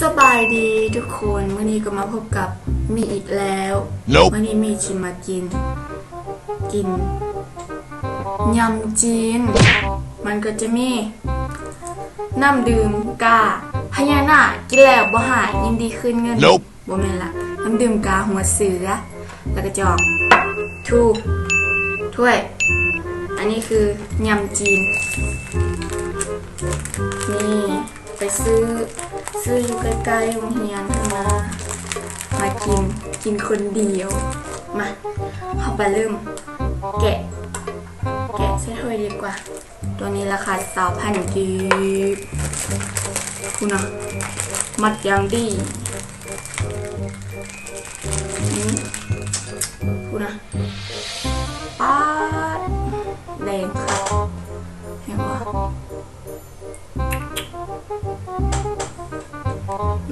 ສະບາຍດີທຸກຄົນ, ມື້ນີ້ກໍມາພົບກັບມີອີກແລ້ວ. ມື້ນີ້ມີຊິມາກິນ ກິນຍຳຈີນ. ມັນກໍຈະມີນ້ຳດື່ມກາພະຍານາກ ກິນແລ້ວບໍ່ຫາຍ ຍິນດີຄືນເງິນ. ບໍ່ແມ່ນລະ, ນ້ຳດື່ມກາຫົວເສືອ ແລ້ວກໍຈອກ ຖ້ວຍ. ອັນນີ້ຄືຍຳຈີນ. ນີ້ ໄປຊື້ ຊື້ຢູ່ໃກ້ໆໂຮງຮຽນຫັ້ນນະ ມາກິນ ກິນຄົນດຽວ. ມາ ເຮົາໄປເລີ່ມແກະ ແກະໃສ່ຖ້ວຍດີກວ່າ. ຕົວນີ້ລາຄາຊາວພັນກີບ ພຸ້ນນະ ມັດຢ່າງດີ. ອືມ ພຸ້ນນະ ປາດ ແດງຄັກ ເຫັນບໍ່?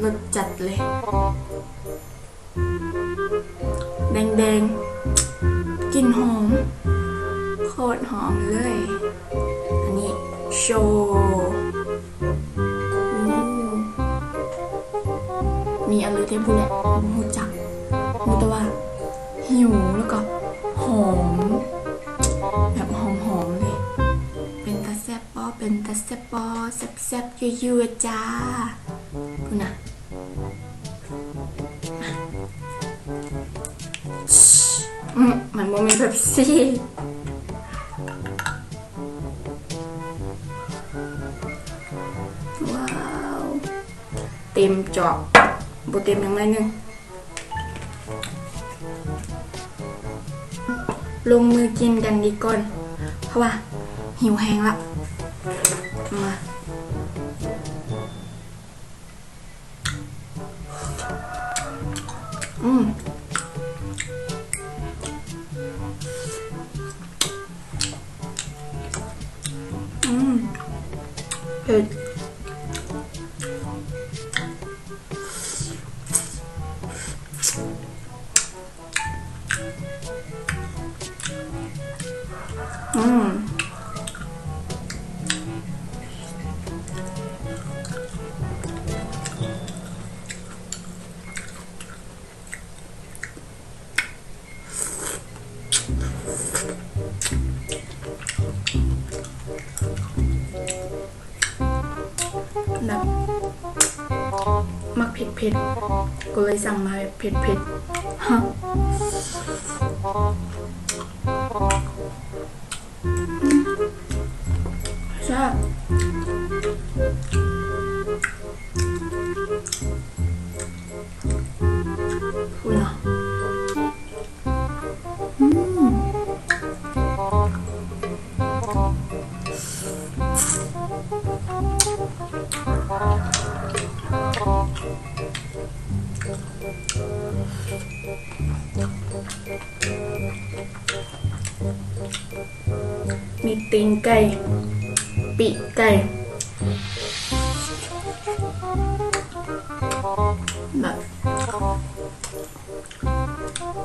ລົດຈັດເລີຍ ແດງໆ ກິ່ນຫອມ ໂຄດຫອມເລີຍ. ອັນນີ້ໂຊ ໂອ້ ມີອັນເລີຍແທ້ຜູ້ແຫຼະ ບໍ່ຮູ້ຈັກ ຮູ້ແຕ່ວ່າຫິວ ແລ້ວກໍຫອມ ແບບຫອມໆເລີຍ. ເປັນຕາແຊບບໍ່? ເປັນຕາແຊບບໍ່? ແຊບໆ ຍົວໆ ຈ້າ ພຸ້ນນະ. ອືມ ມັນບໍ່ແມ່ນເປັບຊີ. ວ້າວ ເຕັມຈອກ ບໍ່ເຕັມຫຍັງໜ້ອຍໜຶ່ງ. ລົງມືກິນກັນດີກ່ອນ ເພາະວ່າຫິວແຮງລະ. ມາ. ອືມ ອືມ ເຜັດ. ອືມ ແບບ ມັກເຜັດໆ ກໍເລີຍສັ່ງມາແບບເຜັດໆ. ຮະ ແຊບ ພຸ້ນນະ. ອືມ ມີຕີນໄກ່ ປີກໄກ່ ແບບ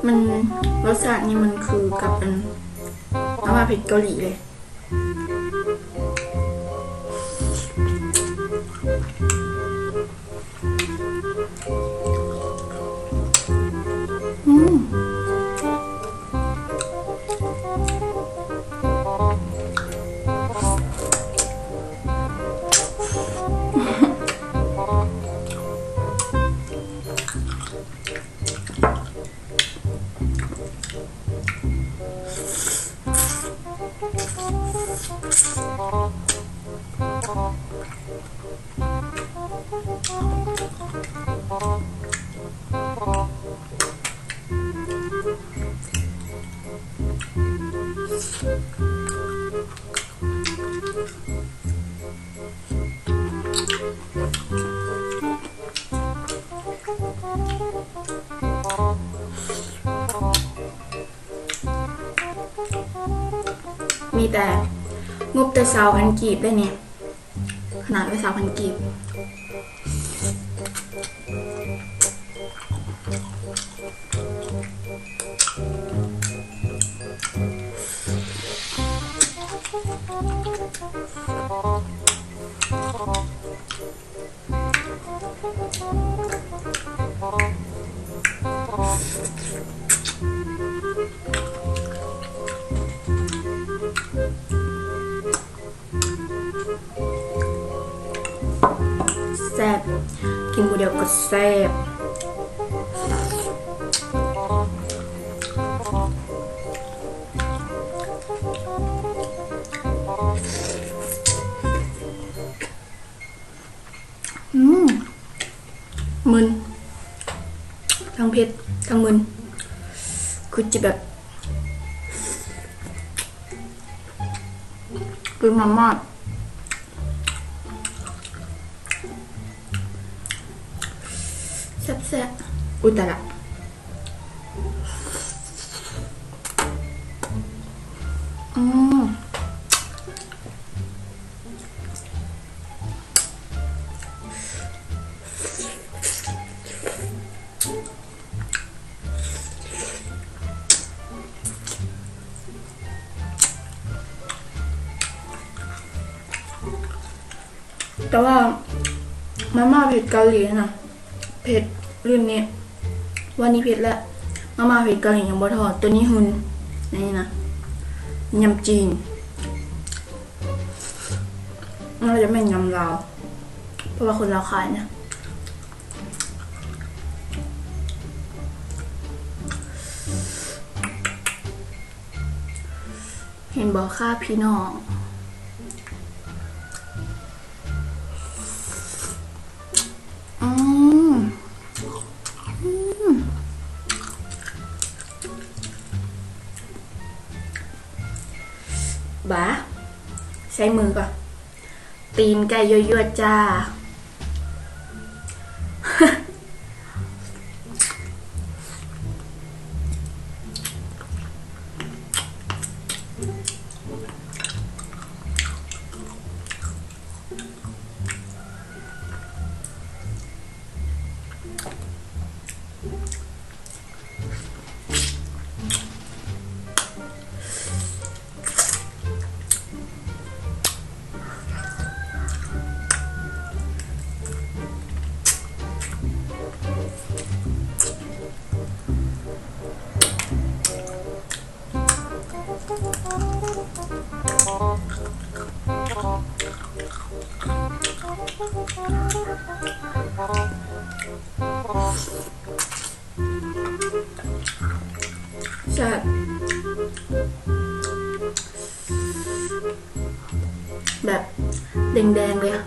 ມັນ ລົດຊາດນີ້ມັນຄືກັບອັນ ມາມ່າເຜັດເກົາຫຼີເລີຍ. ອືມ ມີແຕ່ ງົບແຕ່ຊາວພັນກີບໄດ໋ນີ້ ຂະໜາດວ່າຊາວພັນກີບ. ອືມ ແຊບ ກິນຜູ້ດຽວກໍແຊບ. ອືມ ມຶນ ທັງເຜັດ ທັງມຶນ ຄືຈະແບບ ຄືມາມ່າ ແຊບໆ ອຸຍ ຕາຍລະ. ອືມ ແຕ່ວ່າມາມ່າເຜັດເກົາຫຼີນະ ເຜັດ ລຸ້ນນີ້ວ່ານີ້ເຜັດແລ້ວ. ມາມ່າເຜັດເກົາຫຼີຍັງບໍ່ທໍ່ ໂຕນີ້ຫຶ່ນ ອັນນີ້ນະ ຍຳຈີນ ມັນຈະແມ່ນຍຳລາວ ເພາະວ່າຄົນລາວຂາຍນະ. ເຫັນບໍ່ຄະພີ່ນ້ອງ? ອືມ ອືມ ບາ ໃຊ້ມືກ່ອນ. ຕີນໄກ່ຍົວໆ ຈ້າ. ແຊບ ແບບແດງໆ ເລີຍ.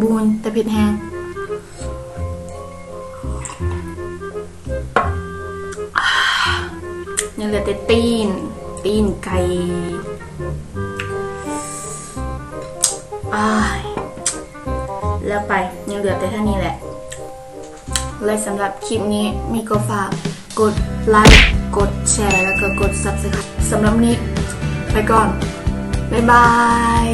ບູນ ແຕ່ເຜັດແຮງ. ຍັງເຫຼືອແຕ່ຕີນ ຕີນໄກ່. ອ້າຍ ແລ້ວໄປ ຍັງເຫຼືອແຕ່ເທົ່ານີ້ແຫຼະ. ແລະ ສຳລັບຄລິບນີ້ ມີກໍຝາກກົດໄລ ກົດແຊ ແລ້ວກໍກົດ Subscribe ສຳລັບມື້ນີ້ໄປກ່ອນ. ບາຍບາຍ.